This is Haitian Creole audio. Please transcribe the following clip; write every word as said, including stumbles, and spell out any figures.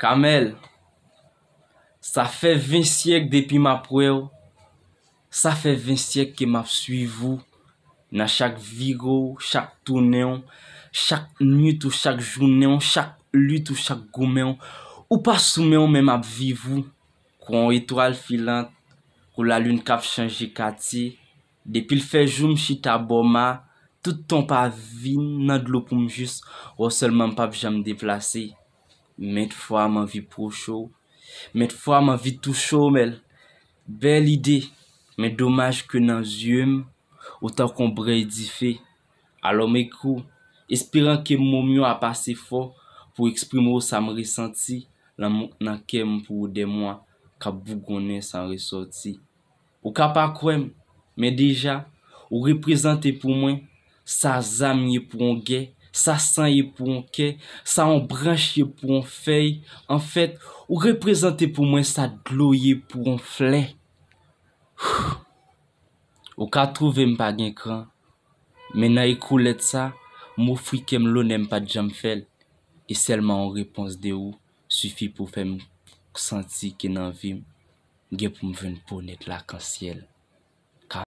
Kamèl, sa fè ven syèk depi m ap wè w. Sa fè ven syèk ke m ap swiv ou. Nan chak vire w, chak tounen w, chak nwit ou, chak jounen w, chak lit ou, chak goumen w. Ou pa sou men w, men m ap viv ou. Kou yon etwal filant, kou lalin k ap chanje katye. Depi l fè jou m chita bò ma, tout tan w pa vin nan dlo pou m jis wè w sèlman, m p ap janm deplase. Mèt fwa m anvi pwoche w, mèt fwa m anvi touche w, Mèl. Bèl ide, men domaj ke nan zye m, ou tankou yon brèy dife. Alò m ekri w, esperan ke mo m yo ap ase fò pou eksprime w sa m resanti nan mo-, nan kè m pou ou dè mwa k ap bougonnen san resòti. Ou ka pa kwè m, men deja, ou reprezante pou mwen sa zam ye pou yon gè, sa san ye pou yon kè, sa yon branch ye pou yon fèy. Anfèt, ou reprezante pou mwen sa dlo ye pou yon flè. Ou ka twouve m pa gen kran, men nan ekri w lèt sa, m ofri kè m lonè m pa t janm fè l, e sèlman yon repons de ou sifi pou fè m santi ke nan vi m, gen pou m jwenn bonè lakansyèl.